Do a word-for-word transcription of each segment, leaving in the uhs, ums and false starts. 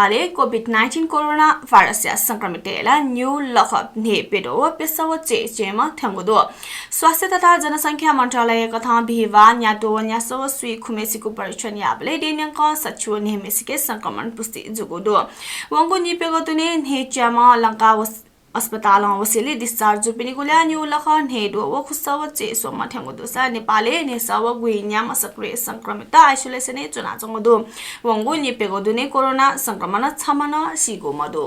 नेपालय् COVID nineteen corona भाइरसया संक्रमिततय् ला न्यू लखं न्हय् प्यद्वः व प्यसः व चय् च्येम्ह थ्यंगु दु। स्वास्थ्य तथा जनसंख्या मन्त्रालय कथं बिहिबाः न्याद्वः व न्यासः व स्वीखुम्हेसिगु परीक्षण याःबलय् देय्‌न्यंकं सच्छि व न्हय्‌म्हेसिके संक्रमण पुष्टि जूगु दु। वंगु निप्यघौ दुने न्हय् च्येम्ह लंका वस-, अस्पतालं होसय्‌ले discharge जूपिनिगु ला न्यू लखं न्हय्‌द्वः व खुसः व चय् स्वम्ह थ्यंगु दुसा नेपालय् न्हय्‌सः व गुइन्याम्ह सक्रिय संक्रमित isolation-य् च्वनाच्वंगु दु। वंगु निप्यघौ दुने कोरोना संक्रमणं छम्ह नं सीगु मदु।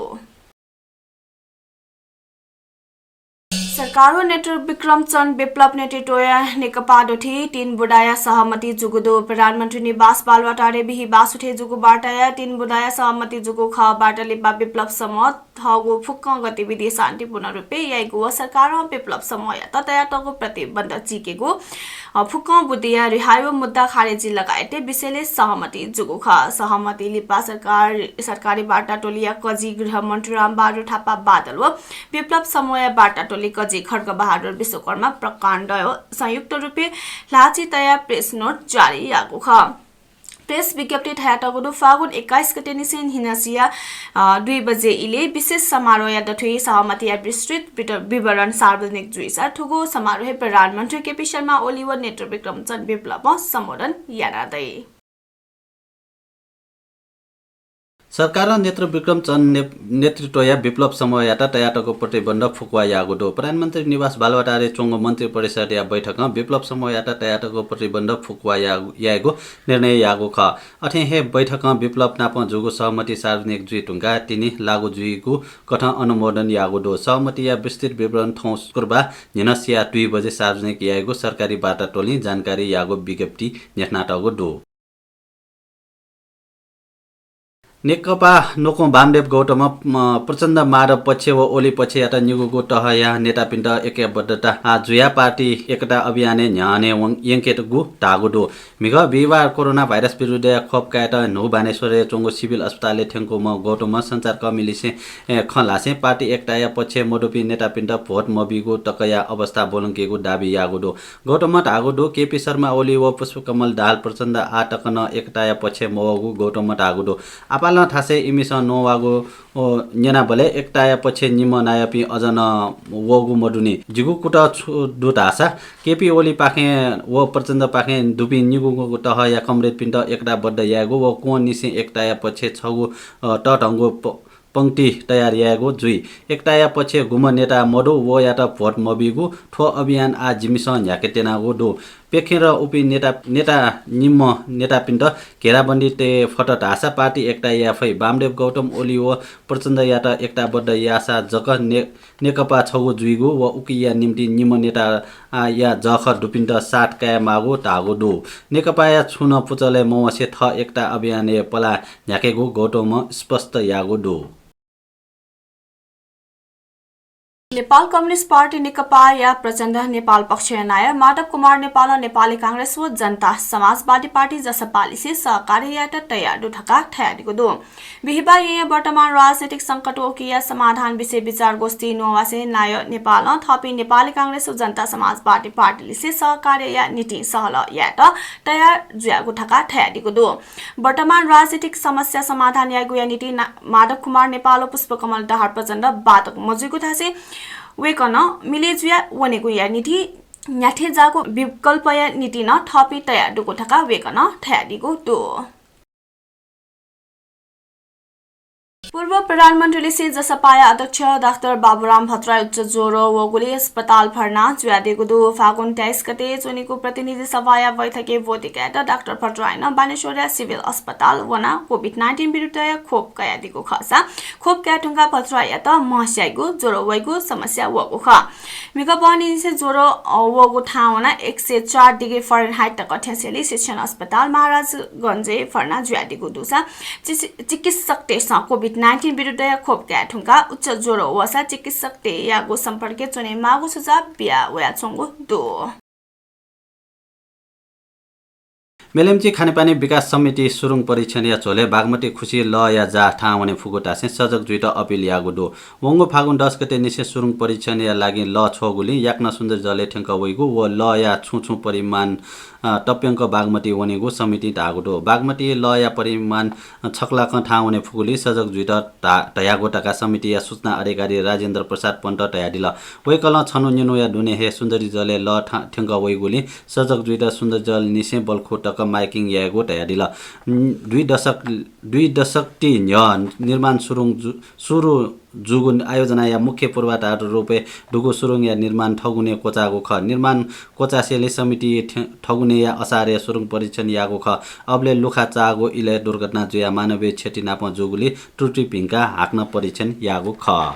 सरकारं नेत्र विक्रम चन्द विप्लव नेतृत्वया नेकपा दथुइ तीन बुँदाया सहमति जूगु दु। प्रधानमन्त्री निवास बालुवाटारय् बिहिबाः सुथय् जूगु वार्ताया तीन बुँदाया सहमति जूगु खः। वार्ता लिपा विप्लव समूहं थःगु फुक्कं गतिविधि शान्तिपूर्ण रूपय् याइगु व सरकारं विप्लव समूहयात तयातःगु प्रतिबन्ध चीकेगु, अ, फुक्कं बुँदाया रिहाइ व मुद्दा खारेजी लगायतया विषयलय् सहमति जूगु खः। सहमति लिपा सरकार, सरकारी वार्ता टोलीया कजि गृहमन्त्री रामबहादुर थापा बादल व विप्लव समूहया वार्ता टोली कजि खड्गबहादुर विश्वकर्मा प्रकाण्ड संयुक्त रूपय् ल्हाःचिं तयाः press note जारी याःगु खः। Press विज्ञप्तिइ धयातःगु दु, फागुन एक्काइस गतेनिसें न्हिनसिया, अ, दुई बजे इलय् विशेष समारोहया दथुइ सहमतिया विस्तृत वित-, विवरण सार्वजनिक जुइसा थुगु समारोहय् प्रधानमन्त्री केपी शर्मा ओली व नेत्र विक्रम चन्द विप्लवं सम्बोधन याना दइ। सरकारं नेत्र विक्रम चन्द ने-, नेतृत्वया विप्लव समूहयात तयातःगु प्रतिबन्ध फुक्वा याःगु दु। प्रधानमन्त्री निवास बालुवाटारय् च्वंगु मन्त्रिपरिषदया बैठकं विप्लव समूहयात तयातःगु प्रतिबन्ध फुक्वा या-, यायेगु निर्णय याःगु खः। अथे हे बैठकं विप्लव नाप जूगु सहमति सार्वजनिक जुइ धुंकाः तिनि लागू जुइगु कथं अनुमोदन याःगु दु। सहमतिया विस्तृत विवरण थौं शुक्रबार न्हिनसिया दुई बजे सार्वजनिक याइगु सरकारी वार्ता टोलीं जानकारी याःगु विज्ञप्ति न्ह्यथनातःगु दु। नेकपा न्वकुं वामदेव गौतमं, अ, प्रचण्ड माधव पक्ष व ओली पक्षयात निगूगु तहया नेतापिन्त ऐक्यबद्धता, आ, जुयाः पार्टी एकता अभियानय् न्ह्यःने वं-, यंकेगु धाःगु दु। म्हिगः बिहिबार कोरोना भाइरस विरुद्धया खोप कायेत न्हू बानेश्वरय् च्वंगु सिभिल अस्पतालय् थ्यंकूम्ह गौतमं सञ्चारकर्मीलिसें, ए, खँ ल्हासें पार्टी एकताया पक्षय् मदुपिं नेतापिन्त भोट मबीगु तकया अवस्था ब्वलंकीगु दाबी याःगु दु। गौतमं धाःगु दु, केपी शर्मा ओली व पुष्पकमल दाहाल प्रचण्ड आः तक नं एकताया पक्षय् मवःगु गौतमं धाःगु दु। आपालं थासय् इमिसं नवाःगु, ओ, न्यनाबलय् एकताया पक्षय् निम्ह नायःपिं अझ नं वःगु मदुनि। जिगु कुतः छु दु धाःसा, केपी ओलीपाखें व प्रचण्डपाखें दुपिं निगूगु तहया कमरेडपिन्त एकताबद्ध यायेगु व क्वंनिसें एकताया पक्षय् छगू, अ, तःधंगु प-, पंक्ति तयार यायेगु जुइ। एकताया पक्षय् गुम्ह नेता मदु, वयात भोट मबीगु थ्व अभियान आः जिमिसं न्ह्याके त्यनागु दु। प्यखें र उपिं नेता, नेता निम्ह नेतापिन्त घेराबन्दी तये फत धाःसा पार्टी एकता याये फइ। वामदेव गौतम ओली व प्रचण्डयात एकताबद्ध याःसा जक ने-, नेकपा छगू जुइगु व उकिया निम्तिं निम्ह नेता, आ, या जःखः दुपिन्त साथ कायेमाःगु धाःगु दु। नेकपाया छुं नं पुचलय् मवंसे थः एकता अभियानय् पलाः न्ह्याकेगु गौतमं स्पष्ट याःगु दु। नेपाल कम्युनिस्ट पार्टी नेकपाया प्रचण्ड नेपाल पक्षया नायः माधव कुमार नेपालं नेपाली कांग्रेस व जनता समाजवादी पार्टी जसपालिसे सहकार्य यायेत तयार दु धकाः धयादीगु दु। बिहिबाः येँया वर्तमान राजनैतिक संकट व उकिया समाधान विषय विचार गोष्ठी न्ववासे नायः नेपालं थःपिं नेपाली कांग्रेस व जनता समाजवादी पार्टीलिसे सहकार्यया निंतिं सहलह यायेत तयार जुयागु धकाः धयादीगु दु। वर्तमान राजनैतिक समस्या समाधान यायेगुया निंतिं ना-, माधव कुमार नेपाल व पुष्पकमल दाहाल प्रचण्ड बाधक मजुइगु धासें वय्‌कलं मिले जुया वनेगुया निंतिं न्ह्याथेंज्याःगु विकल्पया निंतिं नं थःपिं तयार दुगु धकाः वय्‌कलं धयादीगु दु। पूर्व प्रधानमन्त्रीलिसे जसपाया अध्यक्ष डाक्टर बाबुराम भट्टराई उच्च ज्वरं वःगुलिं अस्पताल भर्ना जुयादीगु दु। फागुन तेइस गते च्वनीगु प्रतिनिधि सभाया बैठकय् ब्वति कायेत डाक्टर भट्टराईं बानेश्वरया सिभिल अस्पताल वनाः COVID nineteen विरुद्धया खोप कयादीगु खःसा खोप कयाः धुंकाः भट्टराईयात म्हस्याइगु, ज्वर वइगु समस्या वःगु खः। म्हिगः बहनीनिसें ज्वर, अ, वःगु थाहां वनाः एक सय चार degree Fahrenheit तक थ्यंसेंलि शिक्षण अस्पताल महाराजगंजय् भर्ना जुयादीगु दुसा चि-, चिकित्सकतय्‌सं COVID nineteen विरुद्धया खोप कयाः धुंकाः उच्च ज्वर वःसा चिकित्सकतय्‌यागु सम्पर्कय् च्वनेमाःगु सुझाव बिया वयाच्वंगु दु। मेलम्ची खानेपानी विकास समिति सुरुङ परीक्षणया झ्वलय् बागमती खुसी लःया जाः थाहां वने फुगु धासें सजग जुइत अपिल याःगु दु। वंगु फागुन दस गते निसें सुरुङ परीक्षणया लागि लः छ्वःगुलिं याकनं सुन्दरी जलय् थ्यंक वइगु व लःया छुं छुं परिमाण, अ, तप्यंक बागमती वनेगु समितिं धाःगु दु। बागमती लःया परिमाण, अ, छकलाकं थाहां वने फुगुलिं सजग जुइत धा-, धयागु धकाः समितिया सूचना अधिकारी राजेन्द्र प्रसाद पन्त धयादिल। वय्कलं छन्हु निन्हुया दुने हे सुन्दरी जलय् लः था-, थ्यंक वइगुलिं सजग जुइत सुन्दरी जल निसें बल्खु तक माइकिङ यायेगु धयादिल। दुई दशक, दुई दशकति न्ह्यः निर्माण सुरुङ जु-, सुरु जूगु आयोजनाया मुख्य पूर्वाधार रूपय् दुगु सुरुङया निर्माण थगुने क्वचाःगु खः। निर्माण क्वचासेंलि समितिं थ-, थगुनेया असारय् सुरुङ परीक्षण याःगु खः। अबलय् लुखा चाःगु इलय् दुर्घटना जुयाः मानवीय क्षति नापं जूगुलिं त्रुटि भिंकाः हाकनं परीक्षण याःगु खः।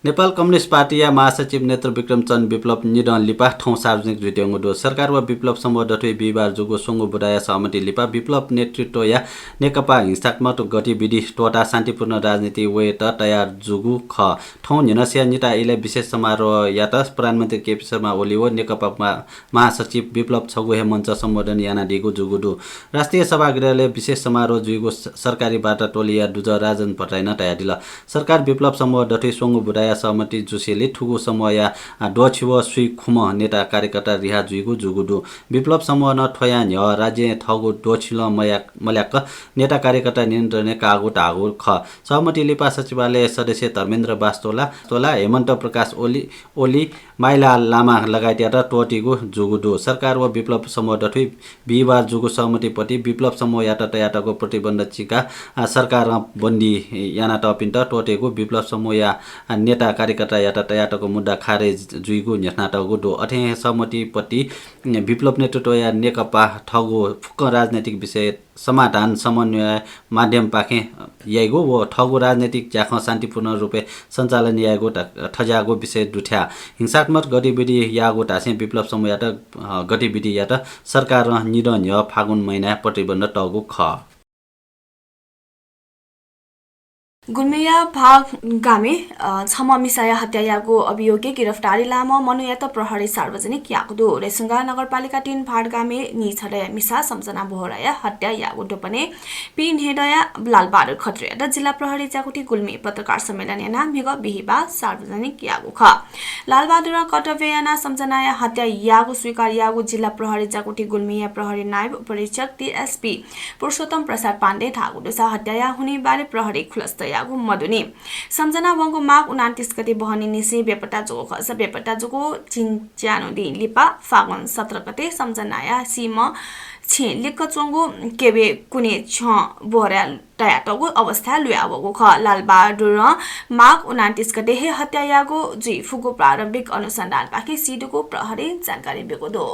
नेपाल कम्युनिस्ट पार्टीया महासचिव नेतृ विक्रम चन्द विप्लव निदँ लिपा थौं सार्वजनिक जुइत्यंगु दु। सरकार व विप्लव समूह दथुइ बिहिबार जूगु स्वंगू बुँदाया सहमति लिपा विप्लव नेतृत्वया नेकपा हिंसात्मक गतिविधि त्वःताः शान्तिपूर्ण राजनीति वयेत तयार जूगु खः। थौं न्हिनसिया निता इलय् विशेष समारोहयात प्रधानमन्त्री केपी शर्मा ओली व नेकपा मा-, महासचिव विप्लव छगू हे मञ्च सम्बोधन यानादीगु जूगु दु। राष्ट्रिय सभागृहलय् विशेष समारोह जुइगु स-, सरकारी वार्ता टोलीया दुजः राजन भट्टराईं धयादिल। सरकार विप्लव समूह दथुइ स्वंगू बुँदाया सहमति जुसेंलि थुगु समूहया, आ, द्वःछि व स्वीखुम्ह नेता कार्यकर्ता रिहा जुइगु जूगु दु। विप्लव समूहं थ्वयां न्ह्यः राज्यय् थःगु द्वःछिलं मया-, मल्याक नेता कार्यकर्ता नियन्त्रणय् काःगु धाःगु खः। सहमति लिपा सचिवालय सदस्य धर्मेन्द्र बास्तोला, तोला, हेमन्त प्रकाश ओली, ओली, माइला लामा लगायतयात त्वःतीगु जूगु दु। सरकार व विप्लव समूह दथुइ बिहिबार जूगु सहमतिपति विप्लव समूहयात तयातःगु प्रतिबन्ध चिकाः, आ, सरकारं बन्दी यानातःपिन्त त्वःतेगु विप्लव समूहया, आ, नेता कार्यकर्तायात तयातःगु मुद्दा खारेज जुइगु न्ह्यथनातःगु दु। अथे हे सहमतिपति विप्लव नेतृत्वया नेकपा थःगु फुक्क राजनैतिक विषय समाधान समन्वय माध्यमपाखें याइगु व थःगु राजनैतिक ज्याखँ शान्तिपूर्ण रूपय् सञ्चालन यायेगु ध-, थज्याःगु विषय दुथ्याः हिंसात्मक गतिविधि याःगु धासें विप्लव समूहयात, अ, गतिविधियात सरकारं निदँ न्ह्यः फागुन महिनाय् प्रतिबन्ध तःगु खः। गुल्मीया भागगामे, अ, छम्ह मिसाया हत्या याःगु अभियोगय् गिरफ्तारी लाःम्ह मनूयात प्रहरीं सार्वजनिक याःगु दु। रेसुङ्गा नगरपालिका तीन भाटगामे नीछदँया मिसा सम्झना बोहराया हत्या याःगु द्वपनय् पीन्हेदँया लालबहादुर खत्रीयात जिल्ला प्रहरी ज्याकुथि गुल्मीं पत्रकार सम्मेलन यानाः म्हिगः बिहिबार सार्वजनिक याःगु खः। लालबहादुरं कर्तव्य यानाः सम्झनाया हत्या याःगु स्वीकार याःगु जिल्ला प्रहरी ज्याकुथि गुल्मीया प्रहरी नायब उपरीक्षक डिएसपी पुरुषोत्तम प्रसाद पाण्डें धाःगु दुसा हत्याया हुनिबारे प्रहरी खुलस्त याःगु मदुनि। सम्झना वंगु माघ उनान्तिस गते बहनी निसें बेपत्ता जूगु खःसा बेपत्ता जूगु झिंच्यान्हु दिं लिपा फागुन सत्र गते सम्झनाया सीम्ह छेँ लिक्क च्वंगु केबे कुने छ्यं बोहरा तयातःगु अवस्थाय् लुयावःगु खः। लालबहादुरं माघ उनान्तिस गते हे हत्या याःगु जुइ फुगु प्रारम्भिक अनुसन्धानपाखें सीदुगु प्रहरीं जानकारी ब्यूगु दु।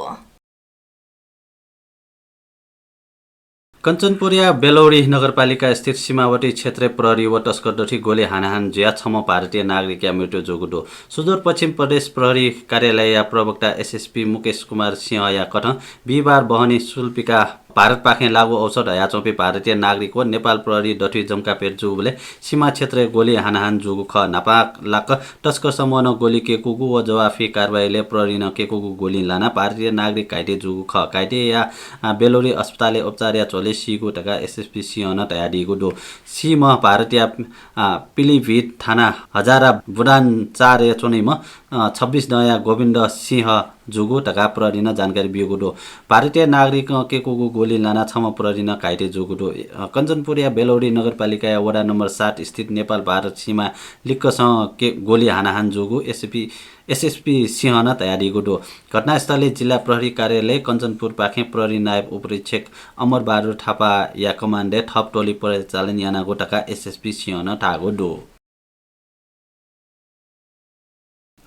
कञ्चनपुरया बेलौरी नगरपालिका स्थित सीमावर्ती क्षेत्रय् प्रहरी व तस्कर दथुइ गोली हानाहान जुयाः छम्ह भारतीय नागरिकया मृत्यु जूगु दु। सुदूरपश्चिम प्रदेश प्रहरी कार्यालयया प्रवक्ता एसएसपी मुकेश कुमार सिंहया कथं बिहिबार बहनी सुल्पिका भारतपाखें लागू औषध हयाच्वंपिं भारतीय नागरिक व नेपाल प्रहरी दथुइ जम्काभेट जूबलय् सीमा क्षेत्रय् गोली हानाहान जूगु खः। न्हापालाक तस्कर समूहं गोली क्यकूगु व जवाफी कारवाहीलय् प्रहरीं क्यकूगु गोली लानाः भारतीय नागरिक घाइते जूगु खः। घाइतेया, आ, बेलौरी अस्पतालय् उपचारया झ्वलय् सीगु धकाः एसएसपी सिंहं धयादीगु दु। सीम्ह भारतया, आ, पिलिभित थाना हजारा बुदानचारय् च्वनीम्ह, अ, छब्बिस दँया गोविन्द सिंह जूगु धकाः प्रहरीं जानकारी ब्यूगु दु। भारतीय नागरिकं क्यकूगु गोली लानाः छम्ह प्रहरीं घाइते जूगु दु। अ, कञ्चनपुरया बेलौरी नगरपालिकाया वडा नम्बर सात स्थित नेपाल भारत सीमा लिक्कसं के-, गोली हानाहान जूगु एसएसपी, एसएसपी सिंहं धयादीगु दु। घटनास्थलय् जिल्ला प्रहरी कार्यालय कञ्चनपुरपाखें प्रहरी नायब उपरीक्षक अमरबहादुर थापाया कमान्डय् थप टोली परिचालन यानागु धकाः एसएसपी सिंहं धाःगु दु।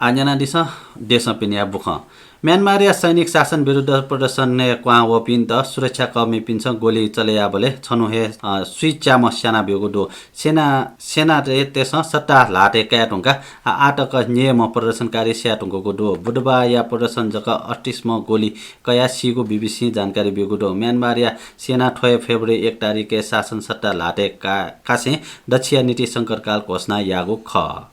आः न्यनादिसँ देशं पिनेया बुखँ। म्यानमारया सैनिक शासन विरुद्ध प्रदर्शनय् क्वहां वःपिन्त सुरक्षाकर्मीपिन्सं गोली चले याःबलय् छन्हु हे, अ, स्वीच्याम्ह स्याना ब्यूगु दु। सेना, सेनातय्‌सं सट्टा ल्हातय् काये धुंकाः, आ, आः तक न्यय्‌म्ह प्रदर्शनकारी स्याये धुंकूगु दु। बुधबारया प्रदर्शन जक अठतिसम्ह गोली कयाः सीगु बिबिसीं जानकारी ब्यूगु दु। म्यानमारया सेनां थ्व हे फेब्रुअरी एक तारिखय् शासन सट्टा ल्हातय् का-, कासें दच्छिया निंतिं संकटकाल घोषणा याःगु खः।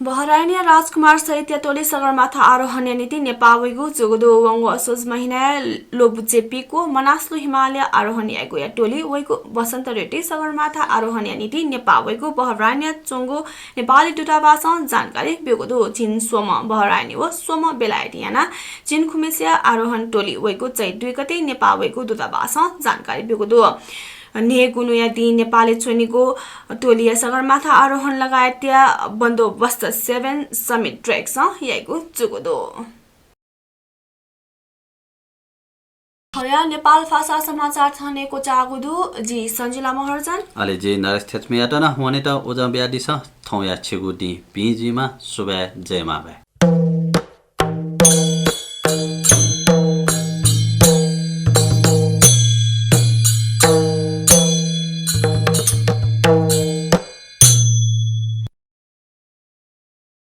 बहराइनया राजकुमार सहितया टोली सगरमाथा आरोहणया निंतिं नेपाः वइगु जूगु दु। वंगु असोज महिनाया ल्वबुचेपिको मनासलु हिमालय आरोहण याइगु या टोली वइगु वसन्त ऋतुइ सगरमाथा आरोहणया निंतिं नेपाः वइगु बहराइनया च्वंगु नेपाली दूतावासं जानकारी ब्यूगु दु। झिंस्वम्ह बहराइनी व स्वम्ह बेलायती यानाः झिंखुमय्‌सिया आरोहण टोली वइगु चैत दुई गते नेपाः वइगु दूतावासं जानकारी ब्यूगु दु। न्हय्‌गुन्हुया दिं नेपालय् च्वनीगु टोलीया सगरमाथा आरोहण लगायतया बन्दोबस्त सेभेन समिट ट्रेक्सं याइगु जूगु दु। थौंया नेपाल भाषा समाचार थन हे क्वचाःगु दु। जि सञ्जिला महर्जन। अले जि नरेश थेच्मीयात नं वनेत उजं बियादिसँ। थौंया छिगु दिं भिं जुइमा। सुभाय्, जय मांभाय्।